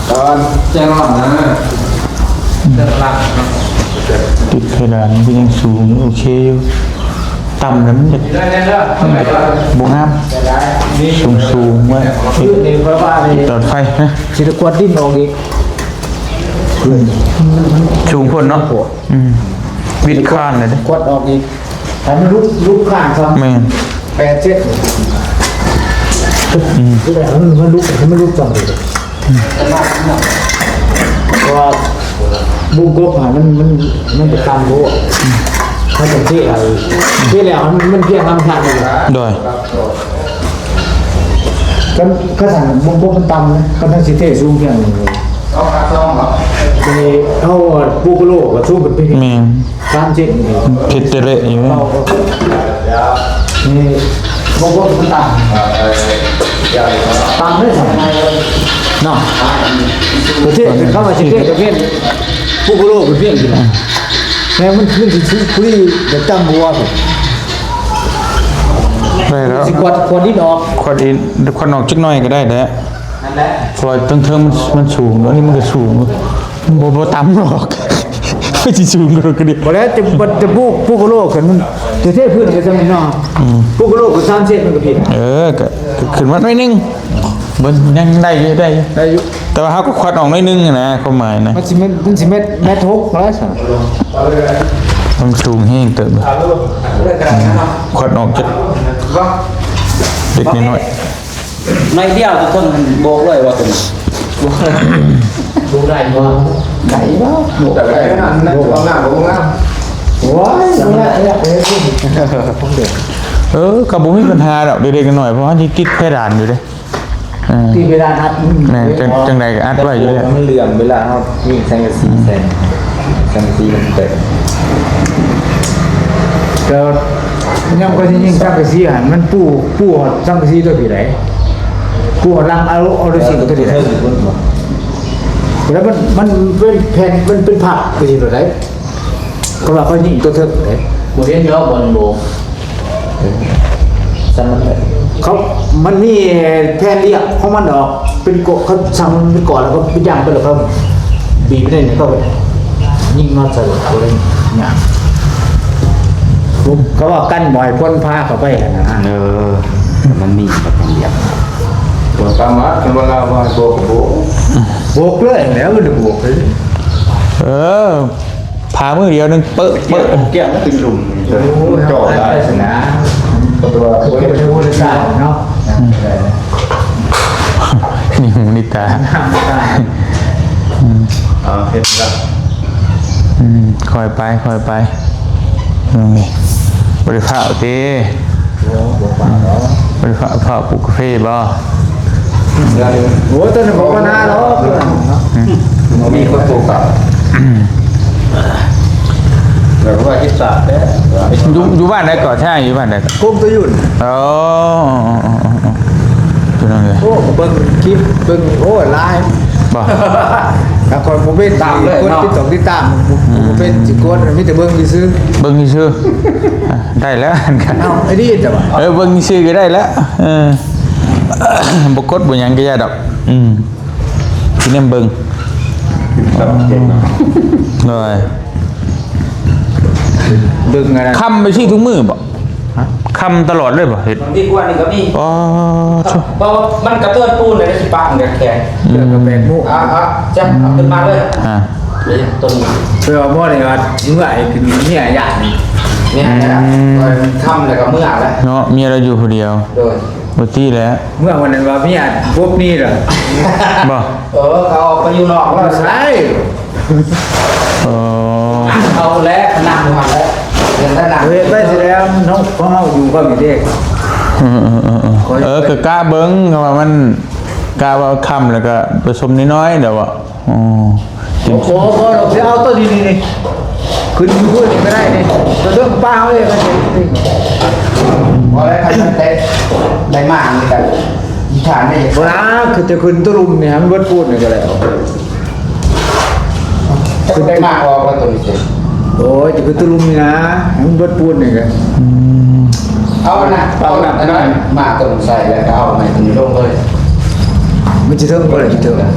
ກ່ອນ ແຈງອອກນະ ເດີນຫຼັງເນາະ. ຕິດເພດານມັນກໍຍັງສູງຢູ່ ໂອເຄຢູ່. ຕ່ຳແລ້ວມັນຈະ ໄດ້ ໄດ້ ໄດ້ ມັນຈະບໍ່ງາມ. ໄດ້ ໄດ້ ສູງໆ ໄວ້ ຄືນີ້ເພາະວ່ານີ້ ຫຼອດໄຟນະ ຊິໄດ້ກວດດິນອອກອີກ. ອືມ ສູງໂພດເນາະ. ອືມ ວິດຄານເລີຍເດ້ ກວດອອກອີກ ໃຫ້ມັນລຸບ ລຸບຂ້າງຊະ. ແມ່ນ ແປດເຈັດ. ອືມ ຄືໃດໃຫ້ມັນ ມັນລຸບ ໃຫ້ມັນລຸບຊ່ອງນີ້. ອືມ ເພາະວ່າວົງກົບຫັ້ນ ມັນ ມັນ ມັນໄປຕ່ຳໂພດ. ອືມ ເຮົາຕ້ອງເທໃຫ້ ເທແລ້ວໃຫ້ມັນ ມັນພຽງນຳທາງນີ້. ໂດຍ ຄັນ ຄັນຊັ້ນວົງກົບມັນຕ່ຳນະ ຄັນເຮົາຊິເທສູງພຽງນີ້ ເຮົາ ເຮົາປູກໂລກກໍສູງຂຶ້ນໄປ ແມ່ນ ສາມເຊັນນີ້ ເຮັດແຕ່ເລະຢູ່. ນີ້ ບໍ່ ບໍ່ ມັນຕ່ຳ ຕ່ຳເດ້ຊັ້ນເນາະ. ປະເທດ ເຂົາວ່າຊິເທປະເພດພູກະໂລກເປັນພຽງຊີ້ນະ ແມ່ນມັນ ມັນຊິສູງພຸ້ນ ແຕ່ຕ່ຳບໍ່ວ່າ ໄດ້ແລ້ວ ຊິກວດ ກວດດິນອອກ ກວດດິນ ກວດອອກຈັກໜ້ອຍກໍໄດ້ແຫຼະ. ນັ້ນແຫຼະ ເພາະວ່າເທິງໆ ມັນ ມັນສູງ ອັນນີ້ມັນກໍສູງ ມັນບໍ່ ບໍ່ຕ່ຳດອກ ໄປຊິສູງກວ່ານັ້ນກໍດີ ບໍ່ແລ້ວ ຈະ ຈະປູກ ປູກກະໂຫຼກກັນ ມັນຈະເທພື້ນກໍຊ່າງນັ້ນເນາະ ອືມ ປູກກະໂຫຼກກໍສາມເຊນ ມັນກໍຜິດ ເອີ ກໍ ກໍຂຶ້ນມາໜ້ອຍໜຶ່ງ ເບິ່ງ ຍັງໄດ້ຢູ່ ໄດ້ຢູ່ ໄດ້ຢູ່ ແຕ່ວ່າເຮົາກໍຄວັດອອກໜ້ອຍໜຶ່ງນະ ຄວາມໝາຍນະ ມັນຊິແມ່ນ ມັນຊິແມັດ ແມັດຫົກແລ້ວຊັ້ນ ມັນສູງແຮງເຕີບ ຄວັດອອກຈັກເລັກນ້ອຍ ໜ້ອຍດຽວ ເທິງໂບກເລີຍວ່າຕົວນີ້ ໂບກໄດ້ບໍ່ ໄດ້ບໍ່ ໂບກໄດ້ ໂບກງາມ ໂບກງາມ ໂອ້ຍ ບໍ່ໄດ້ແລ້ວ ເອີ ກໍບໍ່ມີບັນຫາດອກ ເລັກໆ ນ້ອຍໆ ເພາະເຮົາຊິຕິດເພດານຢູ່ເດ້ ເອີ ຕິດເພດານອັດ ແມ່ນ ຈັ່ງ ຈັ່ງໃດກໍອັດໄວ້ຢູ່ແລ້ວ ມັນເຫຼື່ອມ ເວລາເຮົາຍິງສັງກະສີໃສ່ ສັງກະສີມັນແຕກ ແລ້ວຍາມຂ້ອຍຊິຍິງສັງກະສີຫັ້ນ ມັນປູ ປູຮອດສັງກະສີຕົວພີ້ໃດ ປູຮອດຫຼັງເອົາ ເອົາໂດຍຊິງຕົວພີ້ໃດ ແລ້ວມັນ ມັນເປັນແຜ່ນ ມັນເປັນພັບໄປຊິໂດຍໃດ ເພາະວ່າຂ້ອຍຍິງຕົວເທິງເດ້ ບໍ່ເຫັນດອກບ່ອນໂບກ ເອີ ຊັ້ນມັນ ເຂົາ ມັນມີແຜ່ນລຽບຂອງມັນດອກ ເປັນໂກ ເຂົາສັ່ງເປັນກ້ອນ ແລ້ວກໍໄປຢ່າງໄປ ແລ້ວກໍບີບໄປນີ້ ເຂົາຍິງມາໃສ່ ບໍ່ໄດ້ຫຍັງ ເຂົາວ່າກັນບໍ່ໃຫ້ຄົນພາເຂົ້າໄປຫັ້ນນະ ເອີ ມັນມີແບບນັ້ນລຽບ ບໍ່ສາມາດ ຄັນວ່າລາວວ່າໂບກ ໂບກ ໂບກເລີຍແລ້ວ ມັນໂບກເລີຍ ເອີ ພາມືດຽວໜຶ່ງ ເປິະ ເປິະ ກ້ຽງ ເກ້ງ ມັນເປັນຫຼຸມ ໂອ້ຍ ເຈາະໄດ້ ໄປຊະນະ ເພາະວ່າເປັນເທວະສາດເນາະ ອືມ ນີ້ຫູນີ້ຕາ ອືມ ເອົາເຮັດລະ ອືມ ຄ່ອຍໄປ ຄ່ອຍໄປ ນີ້ ບໍ່ໄດ້ຟ້າວຕິ ບໍ່ ບໍ່ປານໃດ ບໍ່ໄດ້ຟ້າວ ຟ້າວປູກກາເຟບໍ່? ໂອ້ ຕົວນັ້ນບໍ່ບັນຫາດອກ ອືມ ບໍ່ມີຄົນປູກ ອືມ ແຕ່ວ່າເຮັດສາດແທ້ ຢູ່ ຢູ່ບ້ານໃດເກາະ? ແທ້ ຢູ່ບ້ານໃດເກາະ? ກົງຕະຫຍຸ້ນ ອໍ ພີ່ນ້ອງເອີຍ ໂອ້ ເບິ່ງຄລິບ ເບິ່ງ ໂອ້ ຫຼາຍ ບໍ່ ຖ້າຂ້ອຍບໍ່ເປັນ ຕາມເລີຍ ຄົນ ເນາະ ຕິດຕາມ ຕິດຕາມ ອືມ ບໍ່ເປັນຊິກົດ ມີແຕ່ເບິ່ງຊື່ໆ ເບິ່ງຊື່ໆ ອ່າ ໄດ້ແລ້ວ ເອົ້າ ໄອ້ດີດແຕ່ວ່າ ເອີ ເບິ່ງຊື່ກໍໄດ້ແລ້ວ ເອີ ບໍ່ກົດບໍ່ຫຍັງກໍຢ່າດອກ ອືມ ຊິແນມເບິ່ງ ໂດຍ ເບິ່ງອັນນັ້ນ ຄ່ຳໄປຊີ້ທຸກມື້ບໍ່? ຮະ? ຄ່ຳຕະຫຼອດເລີຍບໍ່? ເຮັດ ບາງທີກວ່ານີ້ກໍມີ ອໍ ເພາະວ່າມັນກະເຕີນປູນແລ້ວຊິປະມັນກະແຂງ ອືມ ເທື່ອກໍແປດໂມງ ອ່າ ອ່າ ຈ້ະ ເອົາຂຶ້ນມາເລີຍ ອ່າ ຕົວນີ້ ເພື່ອວ່າບໍ່ໄດ້ວ່າຊິເມື່ອຍຂຶ້ນເມຍຢ້ານ ເມຍຢ້ານ ອືມ ຄ່ຳແລ້ວກໍເມື່ອແລ້ວເນາະ ເມຍລາວຢູ່ຜູ້ດຽວ ໂດຍ ບໍ່ຕິແຫຼະ ເມື່ອວັນນັ້ນວ່າເມຍປົບໜີ້ລະ ບໍ່ ເອີ ເຂົາອອກໄປຢູ່ນອກແລ້ວ ໃຊ່ ເອີ ເອົາແຫຼະ ນັ່ງຢູ່ຫັ້ນແຫຼະ ເຮັດໄປຊິແລ້ວ ນ້ອງຂອງເຮົາຢູ່ກັບນີ້ເດ້ ເອີ ເອີ ເອີ ເອີ ກະກະເບິ່ງ ເພາະວ່າມັນ ກະວ່າຄ່ຳແລ້ວກະປະສົມນ້ອຍໆ ແລ້ວວ່າ ອໍ ໂອ້ ບໍ່ດອກ ຊິເອົາໂຕນີ້ ນີ້ ນີ້ ຂຶ້ນຢູ່ພຸ້ນນີ້ກໍໄດ້ນີ້ ກະເທິງປ່າເຮົາເອງ ບໍ່ໄດ້ ຄັນໄດ້ ໄດ້ມານີ້ກໍອີກທາງນີ້ ບໍ່ລະ ຄືຈະຂຶ້ນຕະລຸ່ມນີ້ ໃຫ້ມັນເບິດປູນນີ້ກໍແລ້ວ ຄືໄດ້ມາອອກວ່າຕົວນີ້ ໂອ້ຍ ຈະຂຶ້ນຕະລຸ່ມນີ້ນະ ໃຫ້ມັນເບິດປູນນີ້ກໍ ອືມ ເອົານະ ເອົານະ ອັນນັ້ນມາຕົວໃສ່ ແລ້ວກໍເອົາໄມ້ຕົວນີ້ລົງເລີຍ ມັນຊິເຖິງບໍ່ລະ ຊິເຖິງ ຫັ້ນ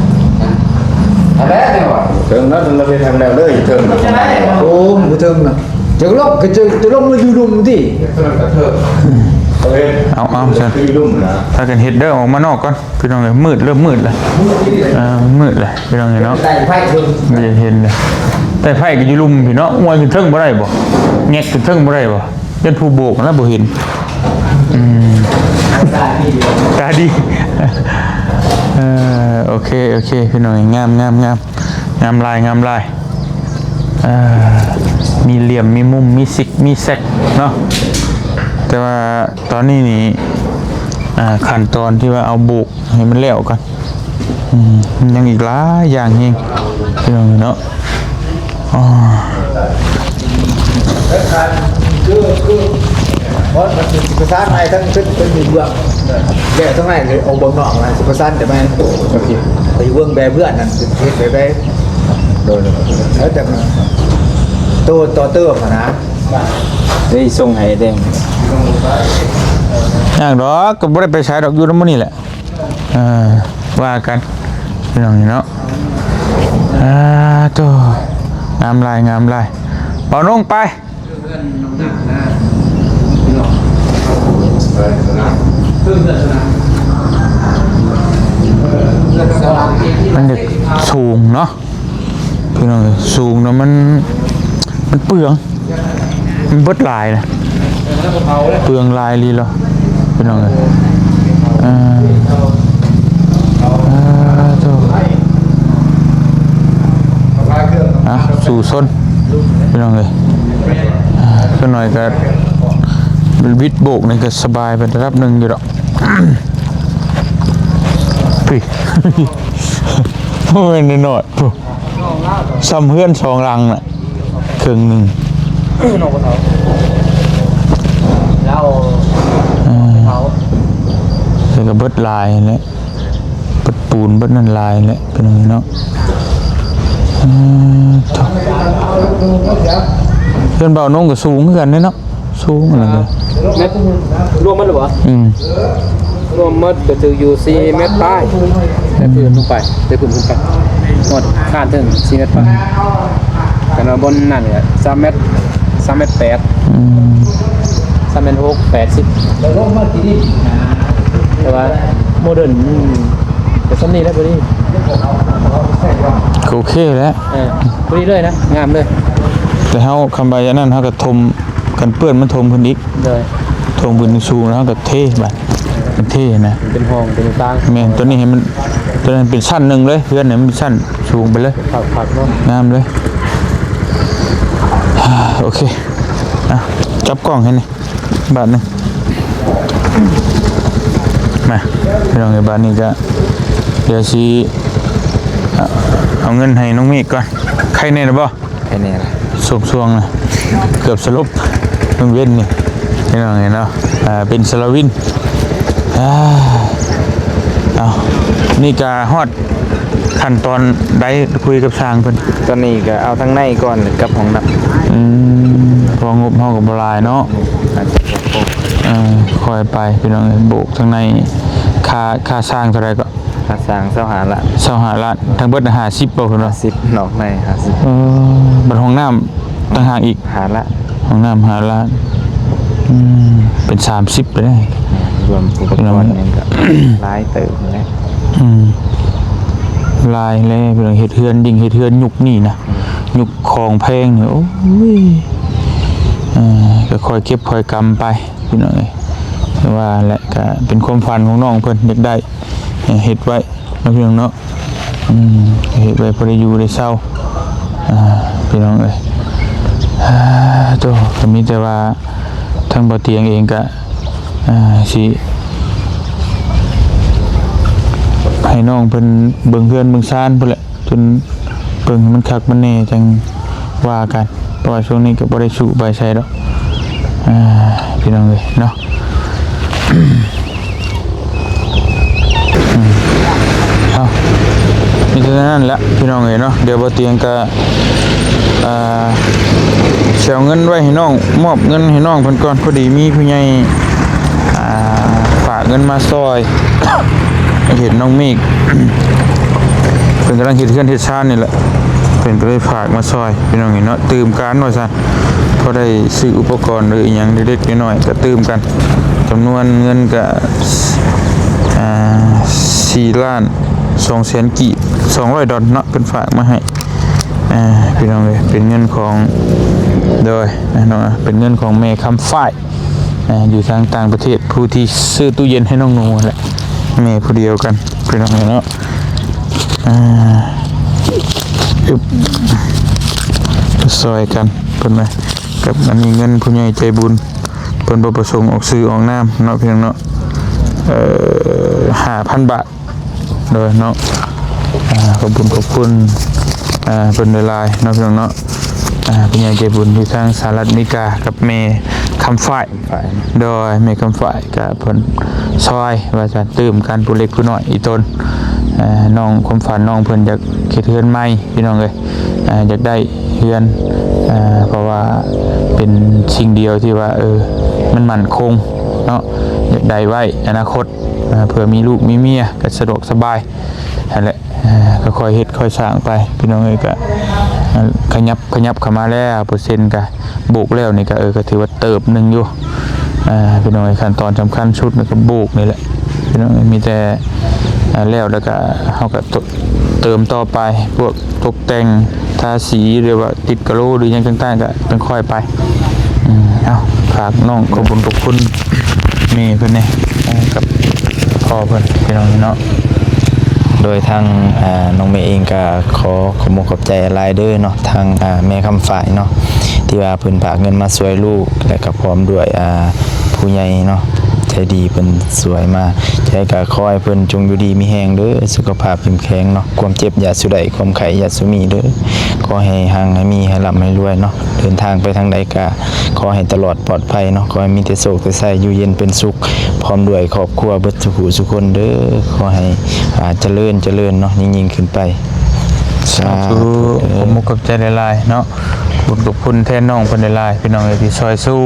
ແຫຼະແນວວ່າ ເຖິງແລ້ວ ລະເຮັດໃຫ້ແນວເລີຍເຖິງ ໂອ້ ມັນບໍ່ເຖິງນະ ຈະລົງ ຈະ ຈະລົງມາຢູ່ລຸ່ມຕິ ເອົາ ເອົາ ຊັ້ນ ຢູ່ລຸ່ມນະ ພາກັນເຮັດເດີ ອອກມານອກກ່ອນ ພີ່ນ້ອງເອີຍ ມືດ ເລີ່ມມືດແລ້ວ ເອີ ມືດແລ້ວ ພີ່ນ້ອງເອີຍເນາະ ໄດ້ໄຟເບິ່ງ ບໍ່ຢາກເຫັນເລີຍ ໄດ້ໄຟກໍຢູ່ລຸ່ມພີ້ເນາະ ອວຍຂຶ້ນເທິງບໍ່ໄດ້ບໍ່? ແງະຂຶ້ນເທິງບໍ່ໄດ້ບໍ່? ຢ້ານຜູ້ໂບກຫັ້ນລະບໍ່ເຫັນ ອືມ ຕາດີ ຕາດີ ເອີ ໂອເຄ ໂອເຄ ພີ່ນ້ອງເອີຍ ງາມ ງາມ ງາມ ງາມຫຼາຍ ງາມຫຼາຍ ເອີ ມີຫຼ່ຽມ ມີມຸມ ມີຊິກ ມີແຊັກເນາະ ແຕ່ວ່າຕອນນີ້ນີ້ ອ່າ ຂັ້ນຕອນທີ່ວ່າເອົາໂບກໃຫ້ມັນແລ້ວກ່ອນ ອືມ ມັນຍັງອີກຫຼາຍຢ່າງແຮງ ພີ່ນ້ອງເນາະ ອໍ ຄື ຄື ເພາະມັນຊິປະສານໃຫ້ທັງເທິງເພິ່ນຢູ່ເບື້ອງ ແບບທາງໃນອອກເບື້ອງນອກ ມັນຊິປະສານແຕ່ແມ່ນ ໂອເຄ ໄປເບິ່ງແບບເຮືອນນັ້ນ ເຮັດແບບໃດ ໂດຍ ແລ້ວຈະໂຕຕໍ່ເຕີມຫັ້ນນະ ໄດ້ສົ່ງໃຫ້ແດງ ຍາກດອກ ກໍບໍ່ໄດ້ໄປໃສດອກ ຢູ່ນຳໝູ່ນີ້ແຫຼະ ອ່າ ວ່າກັນພີ່ນ້ອງເນາະ. ອ່າ ໂຕ ງາມຫຼາຍ ງາມຫຼາຍ. ເບົານົງໄປ ມັນຈະສູງເນາະ ພີ່ນ້ອງເອີຍ, ສູງເນາະ, ມັນ ມັນເປືອງ ມັນເບິດຫຼາຍນະ, ເປືອງຫຼາຍອີ່ຫຼີເນາະ ພີ່ນ້ອງເອີຍ. ອ່າ ອ່າ ໂທ້ ອ່ະ ສູ້ຊົນ ພີ່ນ້ອງເອີຍ. ອ່າ ຈັກໜ້ອຍກໍວິດໂບກນີ້ກໍສະບາຍໄປລະດັບໜຶ່ງຢູ່ດອກ. ພີ້ ໂອ້ຍ ນ້ອຍໆ ພຸ້ນ ຊ່ຳເຮືອນສອງຫຼັງນະ ເຄິ່ງໜຶ່ງ. ເອີ ເພິ່ນກໍເບິດຫຼາຍແຫຼະ, ເບິດປູນເບິດນັ້ນຫຼາຍແຫຼະ ພີ່ນ້ອງເນາະ. ເອີ ໂທ້ ເຮືອນເບົານົງກໍສູງຄືກັນເດ້ເນາະ. ສູງອັນນັ້ນເດ້. ແມັດ ລວມໝົດແລ້ວບໍ່? ອືມ ລວມໝົດກໍຖືຢູ່ສີ່ແມັດປາຍ ແຕ່ພື້ນລົງໄປ ແຕ່ພື້ນຂຶ້ນໄປ ຮອດຄານເທິງສີ່ແມັດປາຍ. ຄັນວ່າບ່ອນນັ້ນກໍສາມແມັດ ສາມແມັດແປດ. ອືມ ສາມແມັດຫົກ ແປດສິບ. ແຕ່ວ່າໂມເດີນ ອືມ ກໍສ່ຳນີ້ແຫຼະ ພໍດີ ກໍໂອເຄແຫຼະ. ເອີ ພໍດີເລີຍນະ ງາມເລີຍ. ແຕ່ເຮົາ ຄຳວ່າຢ່າງນັ້ນ ເຮົາກໍຖົມ ກັນເປື້ອນມັນຖົມຂຶ້ນອີກ. ໂດຍ ຖົມຂຶ້ນສູງແລ້ວເຮົາກໍເທບາດ ມັນເທນະ ເປັນຫ້ອງເປັນຕ່າງ. ແມ່ນ ຕົວນີ້ໃຫ້ມັນ ຕົວນັ້ນເປັນຊັ້ນໜຶ່ງເລີຍ, ເຮືອນນີ້ມັນເປັນຊັ້ນສູງໄປເລີຍ. ຄັກໆ ເນາະ ງາມເລີຍ. ໂອເຄ ອ່ະ ຈັບກ້ອງໃຫ້ແດ່ບາດໜຶ່ງ. ມາ ພີ່ນ້ອງເອີຍ ບາດນີ້ກໍດຽວຊິ ອ່ະ ເອົາເງິນໃຫ້ນ້ອງເມກກ່ອນ. ໄຄແນ່ລະບໍ່? ໄຄແນ່ລະ. ຊ່ວງໆ ນະ ເກືອບສະຫຼົບ ເບິ່ງເວັນນີ້ ພີ່ນ້ອງເອີຍເນາະ. ອ່າ ເປັນສາລະວິນ. ອ່າ ເອົາ ນີ້ກະຮອດຂັ້ນຕອນໃດ ຄຸຍກັບຊ່າງເພິ່ນ? ຕອນນີ້ກະເອົາທາງໃນກ່ອນ ກັບຫ້ອງນ້ຳ. ອືມ ເພາະງົບເຮົາກໍບໍ່ຫຼາຍເນາະ. ອາດຈະບໍ່ພໍ. ເອີ ຄ່ອຍໄປ ພີ່ນ້ອງເອີຍ. ໂບກທາງໃນ ຄ່າ ຄ່າຊ່າງເທົ່າໃດກໍ? ຄ່າສ້າງຊາວຫ້າລ້ານ. ຊາວຫ້າລ້ານ. ທັງເບິດຫ້າສິບບໍ່ເພິ່ນວ່າ? ຫ້າສິບ ນອກໃນຫ້າສິບ. ເອີ ບັດຫ້ອງນ້ຳຕ່າງຫາກອີກ? ຫ້າລ້ານ. ຫ້ອງນ້ຳຫ້າລ້ານ. ອືມ ເປັນສາມສິບໄປເດ້. ລວມອຸປະກອນຫຍັງກໍຫຼາຍເຕີບແຫຼະ. ອືມ ຫຼາຍແລ້ວ. ເຮັດເຮືອນ ຍິ່ງເຮັດເຮືອນຍຸກນີ້ນະ ຍຸກຂອງແພງນີ້ ໂອ້ຍ ເອີ ກໍຄ່ອຍເກັບຄ່ອຍກຳໄປ ພີ່ນ້ອງເອີຍ. ແຕ່ວ່າແຫຼະ ກໍເປັນຄວາມຝັນຂອງນ້ອງເພິ່ນ ຢາກໄດ້ ເຮັດໄວ້ເນາະ ພີ່ນ້ອງເນາະ. ອືມ ເຮັດໄວ້ພໍໄດ້ຢູ່ໄດ້ເຊົາ ອ່າ ພີ່ນ້ອງເອີຍ. ໂຕ ກໍມີແຕ່ວ່າທາງບ່າວຕຽງເອງກໍ ອ່າ ຊິໃຫ້ນ້ອງເພິ່ນເບິ່ງເຮືອນເບິ່ງຊານພຸ້ນແຫຼະ ຈົນເບິ່ງໃຫ້ມັນຄັກມັນແນ່ຈັ່ງວ່າກັນ. ເພາະວ່າຊ່ວງນີ້ກໍບໍ່ໄດ້ສູ້ໄປໃສດອກ ອ່າ ພີ່ນ້ອງເອີຍເນາະ. ອືມ ເອົາ ມີເທົ່ານັ້ນແຫຼະ ພີ່ນ້ອງເອີຍເນາະ. ດຽວບ່າວຕຽງກໍ ອ່າ ຊິເອົາເງິນໄວ້ໃຫ້ນ້ອງ ມອບເງິນໃຫ້ນ້ອງເພິ່ນກ່ອນ. ພໍດີມີຜູ້ໃຫຍ່ ອ່າ ຝາກເງິນມາຊ່ອຍ ເຫັນນ້ອງເມກ ເພິ່ນກຳລັງເຮັດເຮືອນເຮັດຊານນີ້ແຫຼະ ເພິ່ນກໍເລີຍຝາກມາຊ່ອຍ ພີ່ນ້ອງເອີຍເນາະ. ຕື່ມກັນວ່າຊັ້ນ ພໍໄດ້ຊື້ອຸປະກອນ ຫຼື ອີ່ຫຍັງເລັກໆນ້ອຍໆ ກໍຕື່ມກັນ. ຈຳນວນເງິນກໍ ອ່າ ສີ່ລ້ານສອງແສນກີບ ສອງຮ້ອຍດອນເນາະ ເພິ່ນຝາກມາໃຫ້ ອ່າ ພີ່ນ້ອງເອີຍ. ເປັນເງິນຂອງ ໂດຍ ເນາະ ເປັນເງິນຂອງແມ່ຄຳຝ້າຍ ອ່າ ຢູ່ທາງຕ່າງປະເທດ ຜູ້ທີ່ຊື້ຕູ້ເຢັນໃຫ້ນ້ອງໜູຫັ້ນແຫຼະ ແມ່ຜູ້ດຽວກັນ ພີ່ນ້ອງເອີຍເນາະ. ອ່າ ອຶບ ຊ່ອຍກັນເພິ່ນວ່າ ກັບອັນນີ້ເງິນຜູ້ໃຫຍ່ໃຈບຸນ ເພິ່ນບໍ່ປະສົງອອກຊື່ອອກນາມເນາະ ພີ່ນ້ອງເນາະ. ເອີ ຫ້າພັນບາດ ໂດຍເນາະ. ອ່າ ຂອບຄຸນ ຂອບຄຸນ ອ່າ ເພິ່ນຫຼາຍໆເນາະ ພີ່ນ້ອງເນາະ. ອ່າ ຜູ້ໃຫຍ່ໃຈບຸນຢູ່ທາງສະຫະລັດອາເມລິກາ ກັບແມ່ຄຳຝ້າຍ ຄຳຝ້າຍ ໂດຍ ແມ່ຄຳຝ້າຍ ກໍເພິ່ນຊ່ອຍວ່າຊັ້ນ ຕື່ມກັນ ຜູ້ເລັກຜູ້ນ້ອຍອີ່ຕົນ. ເອີ ນ້ອງຄວາມຝັນນ້ອງເພິ່ນຢາກເຮັດເຮືອນໃໝ່ ພີ່ນ້ອງເອີຍ ເອີ ຢາກໄດ້ເຮືອນ ເອີ ເພາະວ່າເປັນສິ່ງດຽວທີ່ວ່າ ເອີ ມັນໝັ້ນຄົງເນາະ ຢາກໄດ້ໄວ້ອະນາຄົດ. ອ່າ ເພື່ອມີລູກມີເມຍກໍສະດວກສະບາຍຫັ້ນແຫຼະ. ອ່າ ກໍຄ່ອຍເຮັດຄ່ອຍສ້າງໄປ ພີ່ນ້ອງເອີຍ. ກໍ ອ່າ ຂະຫຍັບ ຂະຫຍັບເຂົ້າມາແລ້ວ ເປີເຊັນກໍໂບກແລ້ວນີ້ກໍ ເອີ ກໍຖືວ່າເຕີບໜຶ່ງຢູ່ ອ່າ ພີ່ນ້ອງເອີຍ. ຂັ້ນຕອນສຳຄັນສຸດນີ້ກໍໂບກນີ້ແຫຼະ ພີ່ນ້ອງເອີຍ. ມີແຕ່ ອ່າ ແລ້ວ ແລ້ວກໍເຮົາກໍ ເຕີມຕໍ່ໄປ ພວກຕົກແຕ່ງ ທາສີ ຫຼືວ່າຕິດກະໂຫຼ ຫຼືຫຍັງຕ່າງໆ ກໍຈັ່ງຄ່ອຍໄປ. ອືມ ເອົາ ຝາກນ້ອງຂອບບຸນຂອບຄຸນແມ່ເພິ່ນແດ່ ເອີ ກັບພໍ່ເພິ່ນ ພີ່ນ້ອງເນາະ. ໂດຍທາງ ອ່າ ນ້ອງເມເອງກໍຂໍຂອບອົກຂອບໃຈຫຼາຍເດີເນາະ ທາງ ອ່າ ແມ່ຄຳຝ້າຍເນາະ ທີ່ວ່າເພິ່ນຝາກເງິນມາຊ່ວຍລູກ ແລະກໍພ້ອມດ້ວຍ ອ່າ ຜູ້ໃຫຍ່ເນາະ ໃຈດີເພິ່ນຊ່ວຍມາ. ຈັ່ງໃດກໍຂໍໃຫ້ເພິ່ນຈົ່ງຢູ່ດີມີແຮງເດີ ສຸຂະພາບເຂັ້ມແຂງເນາະ ຄວາມເຈັບຢ່າສູ່ໄດ້ ຄວາມໄຂ້ຢ່າສູ່ມີເດີ. ຂໍໃຫ້ຮັ່ງໃຫ້ມີ ໃຫ້ລ່ຳໃຫ້ລວຍເນາະ. ເດີນທາງໄປທາງໃດກໍຂໍໃຫ້ຕະຫຼອດປອດໄພເນາະ. ຂໍໃຫ້ມີແຕ່ໂຊກແຕ່ໄຊ ຢູ່ເຢັນເປັນສຸກ ພ້ອມດ້ວຍຄອບຄົວເບິດສູ່ຜູ້ສູ່ຄົນເດີ. ຂໍໃຫ້ ອ່າ ຈະເລີນ ຈະເລີນເນາະ ຍິ່ງໆຂຶ້ນໄປ. ສາທຸ ສາທຸເດີ. ຂອບອົກຂອບໃຈຫຼາຍໆເນາະ ບຸນຂອບຄຸນແທນນ້ອງເພິ່ນຫຼາຍໆ ພີ່ນ້ອງເອີຍ ທີ່ຊ່ອຍຊູ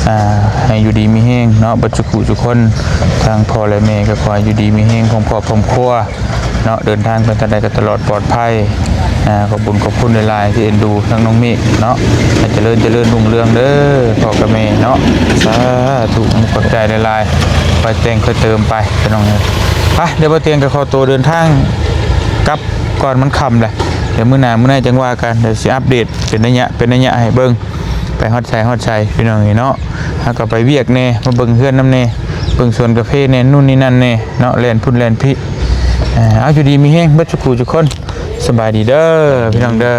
ອ່າ ໃຫ້ຢູ່ດີມີແຮງເນາະ ເບິດສູ່ຜູ້ສູ່ຄົນ. ທາງພໍ່ແລະແມ່ກໍຂໍໃຫ້ຢູ່ດີມີແຮງ ພ້ອມຄອບພ້ອມຄົວເນາະ ເດີນທາງໄປທາງໃດກໍຕະຫຼອດປອດໄພ. ອ່າ ຂອບບຸນຂອບຄຸນຫຼາຍໆ ທີ່ເອັນດູທັງນ້ອງເມກເນາະ ໃຫ້ຈະເລີນຈະເລີນຮຸ່ງເຮືອງເດີ ພໍ່ກັບແມ່ເນາະ. ສາທຸ ຂອບໃຈຫຼາຍໆ ຄ່ອຍແຕ່ງຄ່ອຍເຕີມໄປ ພີ່ນ້ອງເອີຍ. ໄປ ດຽວບ່າວຕຽງກໍຂໍຕົວເດີນທາງກັບກ່ອນ ມັນຄ່ຳແຫຼະ. ດຽວມື້ໜ້າມື້ໃນຈັ່ງວ່າກັນ ດຽວຊິອັບເດດເປັນໄລຍະເປັນໄລຍະໃຫ້ເບິ່ງ ໄປຮອດໃສຮອດໃສ ພີ່ນ້ອງເອີຍເນາະ. ເຮົາກໍໄປວຽກແດ່ ມາເບິ່ງເຮືອນນຳແດ່ ເບິ່ງສວນກາເຟແດ່ ນູ່ນນີ້ນັ້ນແດ່ເນາະ ແລ່ນພຸ້ນແລ່ນພີ້. ເອົາ ຢູ່ດີມີແຮງເບິດສູ່ຜູ້ສູ່ຄົນ. ສະບາຍດີເດີ ພີ່ນ້ອງເດີ.